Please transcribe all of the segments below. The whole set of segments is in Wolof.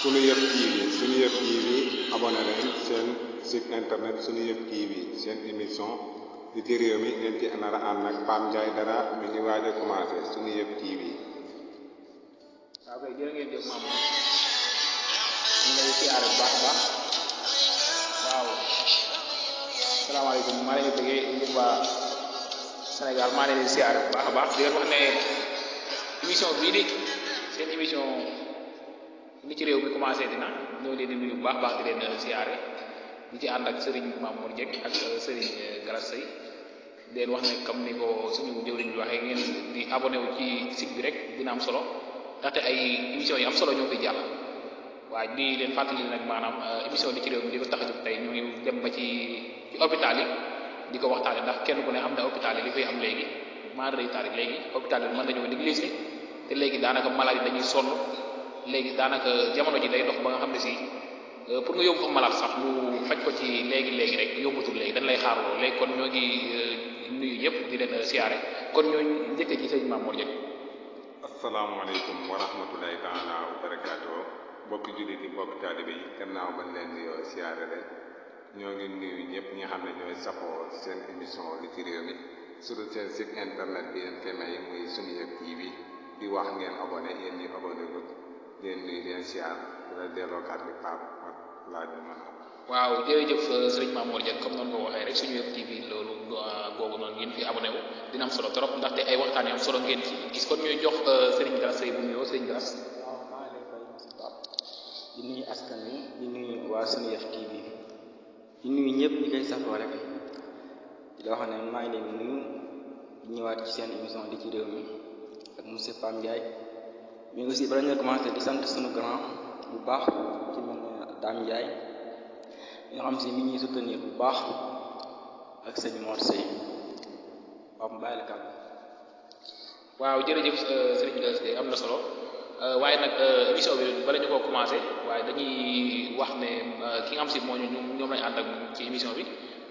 Seneyeb TV abonné leen seen site internet Seneyeb TV seen émission li ci réew mi ngeen ci nar a ànd ak Pape Ndiaye Dara mi ngi waaj a commencé Seneyeb TV. waaw kay jërë ngeen jëf maam ñu ngi lay siyaare bu baax a baax waaw salaamaaleykum maa ngi leen di bëggee ngir waa Sénégal maa ngi leen di siyaare bu baax a baax di leen wax ne émission bii di seen émission li ci réew mi commencé dina ñoo leen di nuyu bu baax a baax di leen siyaare di ci ànd ak Serigne Mamour Dieng ak Serigne Galas Sey di leen wax ne comme ni ko suñu jëwriñ bi waxee ngeen di abonné wu ci site bi rek dina am solo ndaxte ay émission yi am solo ñoo fi jàll waaye di leen fàttali nag maanaam émission li ci réew mi di ko tax a jóg tey ñu ngi dem ba ci hôpital yi di ko waxtaane ndax kenn ku ne xam ne hôpital yi li fay am léegi maa day taal léegi hôpital yi mën nañoo négliger te léegi daanaka malade yi dañuy sonn léegi daanaka jamono ji day dox ba nga xam ne si pour nga yóbbu fa malade sax ñu faj ko ci léegi rek yóbbutul léegi dañ lay xaarloo léegi kon ñoo ngi nuyu ñëpp di leen siyaare kon ñoo njëkk ci sëñ Mamour Dieng. asalaamaaleykum wa rahmatulahi taala wa barakaatu bokki jullit yi bokki taalibe yi gannaaw bañ leen di siyaare leen ñoo ngi nuyu ñëpp ñi nga xam ne ñooy safoo seen émission li ci réew mi sur seen site internet bi leen fi may muy Seneyeb TV di wax ngeen abonné yéen ñi abonné ko leen nuyu leen siyaar di la delloo kàddu Pape ak laaj bi man waaw jërëjëf sëriñ Mamour Dieng comme noonu ko waxee rek Seneyeb TV loolu googu noonu ngeen fi abonné wu dina am solo trop ndaxte ay waxtaan yu am solo ngeen ci gis kon ñooy jox sëriñ Galas Sey bu nuyoo sëriñ Galas. waaw maa ngi lay fay si Pape di nuyu askan wi di nuyu waa Seneyeb TV di nuyu ñëpp ñi koy safoo rek di la wax ne maa ngi leen di nuyu di ñëwaat ci seen émission li ci réew mi ak monsieur Pape Ndiaye mais aussi bala ñu commencé di sant sunu grand bu baax ci mel ne Dame Ndiaye nga xam si mi ñuy soutenir bu baax ak sëñ Mor Sey Pape bàyyi la kàddu. waaw jërëjëf sëriñ Galas Sey am na solo waaye nag émission bi bala ñu koo commencé waaye dañuy wax ne ki nga xam si moo ñoom lañu ànd ak ci émission bi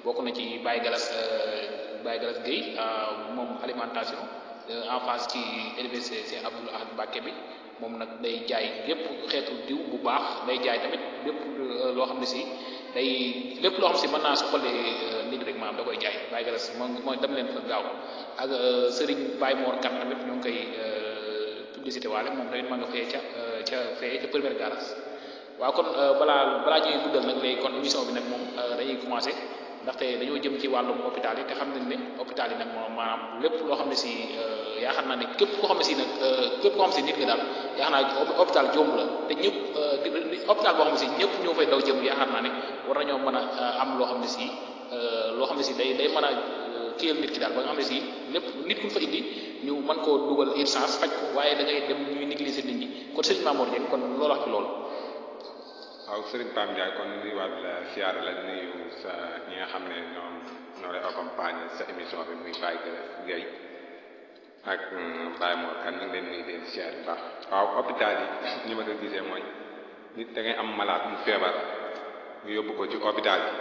bokk na ci Baye Galas Gueye moom alimentation en face ci université Cheikh Abdoul Ahad Mbacké bi moom nag day jaay lépp xeetu diw bu baax day jaay tamit lépp loo xam ne si day lépp loo xam si mën naa soxalee nit rek maanaam da koy jaay Baye Galas mooy dem leen fa gaaw ak Serigne Baye Mor Kat tamit ñoo ngi koy publicité waale moom tamit maa nga fee ca première garage waaw kon balaa ñuy guddal nag léegi kon émission bi nag moom dañuy commencé ndaxte dañoo jëm ci wàllum hôpital yi te xam nañ ne hôpital yi nag moom maanaam lépp loo xam ne si yaakaar naa ne képp koo xam ne si nag képp koo xam ne si nit nga daal yaakaar naa hôpital jomb la te ñëpp hôpital boo xam ne si ñëpp ñoo fay daw jëm yaakaar naa ne war nañoo mën a am loo xam ne si day mën a kiyal nit ki daal ba nga xam ne si lépp nit ku fa indi ñu mën koo dugal urgence faj ko waaye da ngay dem ñuy négliger nit ñi kon sëñ Mamour Dieng kon loolu wax ci loolu. waaw Serigne Pape Ndiaye kon nuyuwaat la siyaare la nuyu sa ñi nga xam ne ñoo lay accompagner sa émission bi muy Baye Galas Gueye ak Baye Mor Kane ñu ngi leen nuyu leen siyaare bu baax. waaw hôpital yi ñi ma ko gisee mooy nit da ngay am malade mu feebar ñu yóbbu ko ci hôpital yi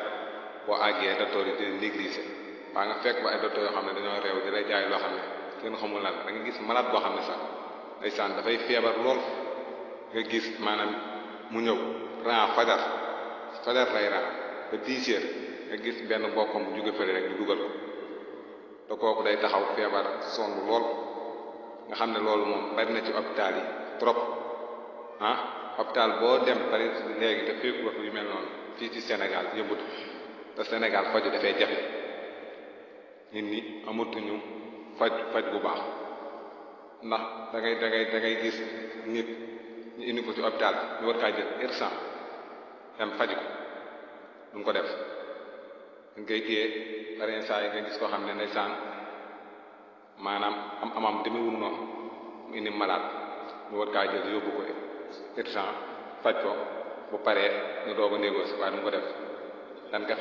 boo àggee docteur yi di négliger waa nga fekk ba ay docteur yoo xam ne dañoo réew di lay jaay loo xam ne kenn xamul lan da nga gis malade boo xam ne sax ndeysaan dafay feebar lool nga gis maanaam mu ñëw ran fajar lay ran ba 10 heures nga gis benn bokkam bu jóge fële rek ñu dugal ko te kooku day taxaw feebar sonn lool nga xam ne loolu moom bari na ci hôpital yi trop hôpital boo dem pare léegi te fekk wax yu mel noonu fii ci Sénégal yëmbut te Sénégal faju dafay jafe nit ñi amatuñu faj bu baax ndax da ngay gis nit ñu indi ko ci hôpital ñu war kaa jël urgence dem faj ko duñ ko def dañ koy téye pare saa yi nga gis koo xam ne ndeysaan maanaam amam demewul noonu mu indi malade ñu war kaa jël yóbbu ko urgence faj ko bu paree ñu doog a négocier waaye duñ ko def dañ ko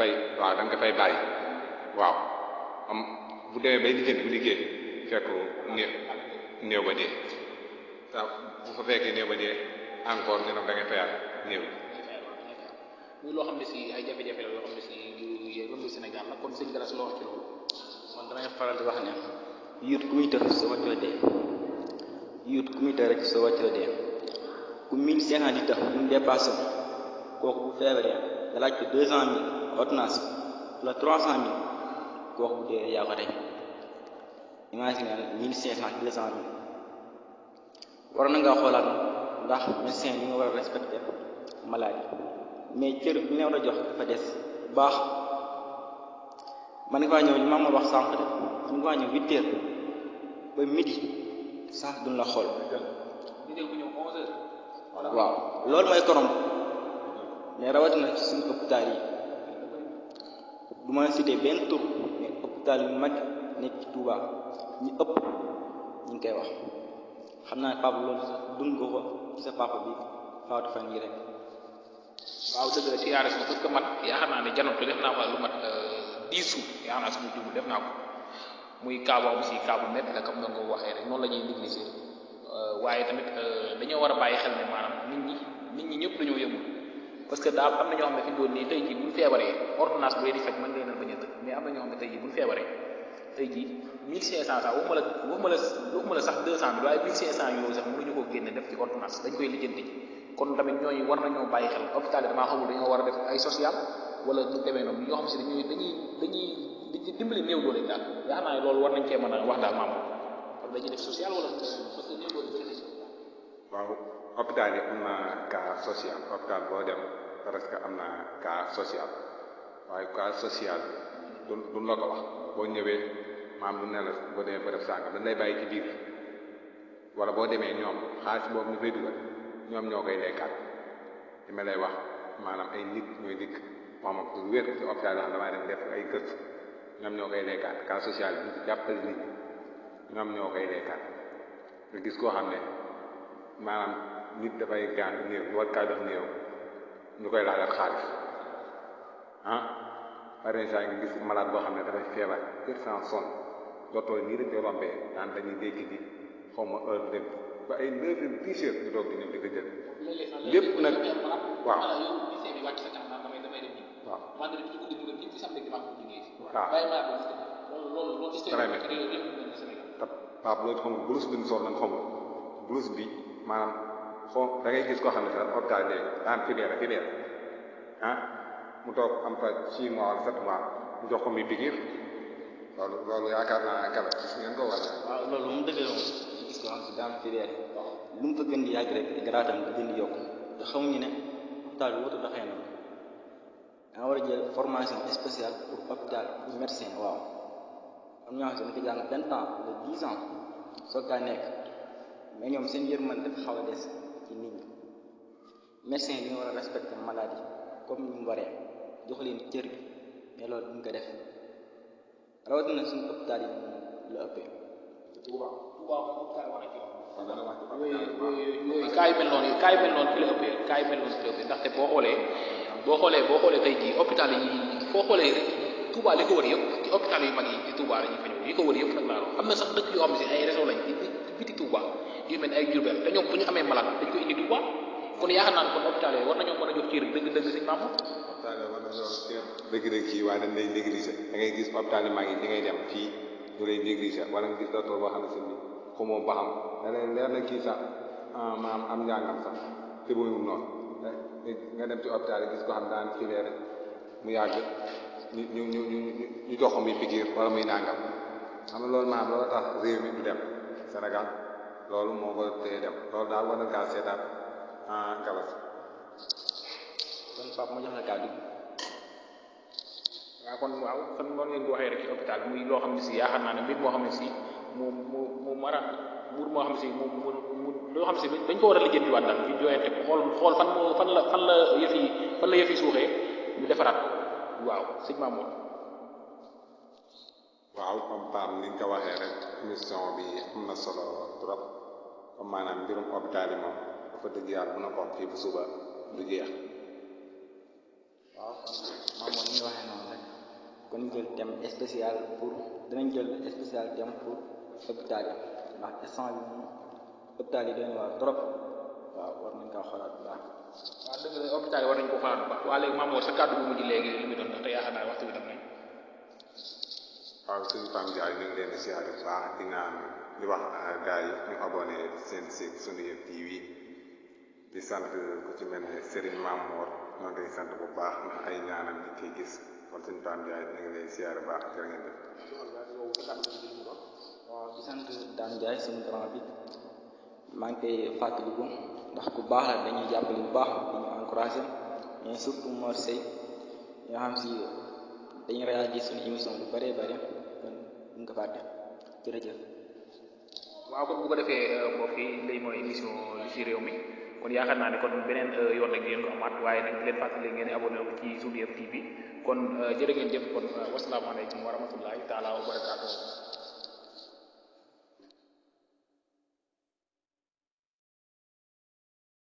fay bàyyi waaw bu demee bay lijjanti bu liggéey fekk néew ba dee waaw bu fa fekkee néew ba dee encore ñu ne da ngay fayaat néew muy loo xam ne si ay jafe-jafe la yoo xam ne si yu Sénégal la kon sëñ Galas loo wax ci loolu. man damay faral di wax ne yuut ku muy tëf sa wàccoo dee yuut ku muy tëf rek sa wàccoo dee ku 1500 litres bu mu dépassé kooku bu feebaree nga laaj ko 200 000 ordonnance wala 300 000 kooku bu dee yaa ko tey imagine 1500 200 000 war na nga xoolaat ndax médecin yi nga war a respecter maladie mais cër bi nga war a jox dafa des baax man nga faa ñëw li ma wax sànq de man nga faa ñëw 8 heures ba midi sax duñ la xool waaw loolu mooy korom mais rawatina ci suñu hôpital yi du ma cité benn tur mais hôpital yu mag nekk ci Touba ñu ëpp ñu ngi koy wax xam naa papa loolu sax dund nga ko ci sa papa bi faatu fan yi rek waaw dëgg la ci yaare si parce que man yaakaar naa ne janatu def naa ko lu mat 10 jours yaakaar naa suma juum def naa ko muy cas boo xam si cas bu métti la comme nga ko waxee rek noonu la ñuy négliger waaye tamit dañoo war a bàyyi xel ne maanaam nit ñi ñëpp dañoo yëmul parce que daal am na ñoo xam ne fi doon nii tey jii buñ feebaree ordonnance bu leen di fekk mën ngeen a bañ a tëdd mais am na ñoo xam ne tey jii buñ feebaree tey jii 1500 sax waxuma la sax 200 bi waaye 1500 yooyu sax mënuñu koo génne def ci ordonnance dañ koy lijjanti kon tamit ñooñu war nañoo bàyyi xel hôpital yi damaa xamul dañoo war a def ay social wala ñu demee noonu ñoo xam si dañuy dimbali néew doole daal yaakaar naa ne loolu war nañ cee mën a wax daal maam kon dañuy def social wala parce que néew doole bëri waaw hôpital yi am na cas social hôpital boo dem parce que am na cas social waaye cas social du la ko wax boo ñëwee maam lu ne la boo demee bërëb sànq dañ lay bàyyi ci biir wala boo demee ñoom xaalis boobu ñu fay dugal ñoom ñoo koy lekkaat li ma lay wax maanaam ay nit ñooy dikk moom ak lu wér ci hôpital yoo xam damay dem def ay gëstu ñoom ñoo koy lekkaat cas social bi ñu ci jàppale nit ñoom ñoo koy lekkaat nga gis koo xam ne maanaam nit dafay gaañ néew ñu war kaa def néew ñu koy laajal xaalis par exemple nga gis malade boo xam ne dafay feebar kër sans son dootoo nii dañ koy rombee naan dañuy dégg ji xaw ma heure dem ba ay 9 heures 10 heures ñu doog di ñëw di ko jël lépp nag waaw Pape loolu xam nga blouse bi ñu sol nañ xam nga blouse bi maanaam xaw da ngay gis koo xam ne sax hôpital léegi daan filière mu toog am fa 6 mois wala 7 mois ñu jox ko muy piqûre loolu yaakaar naa kala gis ngeen ko wala. waaw loolu mu dëgg la moom gis ko am si daan filière lu mu fa gën di yàgg rek garaatam di gën di yokk te xamuñu ne hôpital bi wutu doxee noonu da nga war a jël formation spéciale pour hôpital pour médecin waaw am ñoo xam ne dañ ko jàng 20 ans wala 10 ans soog kaa nekk mais ñoom seen yërmande dafa xaw a des ci nit ñi médecin bi nga war a respecter maladie comme ni mu waree jox leen cër bi mais loolu duñ ko def rawatina suñu hôpital yi la ëppee. yooyu kaa yu mel noonu fi la ëppee ndaxte boo xoolee tey jii hôpital yi foo xoolee Touba li ko wër yëpp ci hôpital yu mag yi ci Touba la ñuy fa ñëw yi ko wër yëpp nag laa wax am na sax dëkk yoo xam ne si ay région lañ ci biti Touba yu mel ni ay Diourbel te ñoom bu ñu amee malade dañ koy indi Touba kon yaakaar naa ne kon hôpital yooyu war nañoo mën a jox cër dëgg-dëgg sëñ Mamour. hôpital yooyu war nañoo jox cër dëgg-dëgg kii waaye dañ lay négliger da ngay gis hôpital yu mag yi di ngay dem fii ñu lay négliger wala nga gis docteur boo xam ne si ni xamoo ba xam da lay leer na kii sax maanaam am njàngam sax te booyul noonu nga dem ci hôpital yi gis ko xam daan filière mu yàgg ñu jox ko muy piqûre wala muy nàngam xam nga loolu maanaam loolu tax réew mi du dem Sénégal loolu moo ko tee dem loolu daal war na kaa seetaat galas kon Pape ma jox la kàddu waaw kon noonu ngeen ko waxee rek ci hôpital muy loo xam ne si yaakaar naa ne mbir moo xam ne si mu mara mbir moo xam ne si mu loo xam ne si dañ ko war a lijjantiwaat daal ñu jooyante ko xool fan la yëf yi suuxee ñu defaraat ko waaw sëñ Mamour. waaw comme Pape ni nga ko waxee rek émission bi am na solo trop comme maanaam mbirum hôpital yi moom dafa dëgg yàlla bu na ko fii bu suba du jeex. waaw kon Mamour ni nga waxee noonu rek kon ñu jël thème spécial dinañ jël spécial thème pour hôpital yi ndax instant bi moom hôpital yi dañu waar trop waaw war nañ kaa xoolaat bu baax. waaw dëgg la hôpital yi war nañ ko xoolaat bu baax waa léegi Mamour sa kàddu bu mujj léegi li mu doon ndax te yaakaar naa waxtu bi daf nañ. waaw suñu Pam Ndiaye ñu ngi leen di siyaare bu baax di naan di wax gars yi ñu abonné seen site Seneweb TV di sant ku ci mel ne Serigne Mamour ñoo ngi sant bu baax ndax ay ñaanam di ciy gis kon suñu Pam Ndiaye ñu ngi lay siyaare baax jërë ngeen def. waaw di sant Dame Ndiaye suñu grand bi maa ngi koy fàttaliku ndax ku baax la dañuy jàppale bu baax di ñu encouragé mais surtout Mor Sey ñoo xam si dañuy réagir suñu émission lu bëree bëri kon ñu ngi ko fàtte jërëjëf. waaw kon bu ko defee mbokk yi lay mooy émission li ci réew mi kon yaakaar naa ne kon beneen yoon rek ngeen ko amaat waaye nag di leen fàttali ngeen abonné wu ci Sunu Yëf TV kon jërë ngeen jëf kon wasalaamaaleykum wa rahmatullahi taala wa barakaatuh.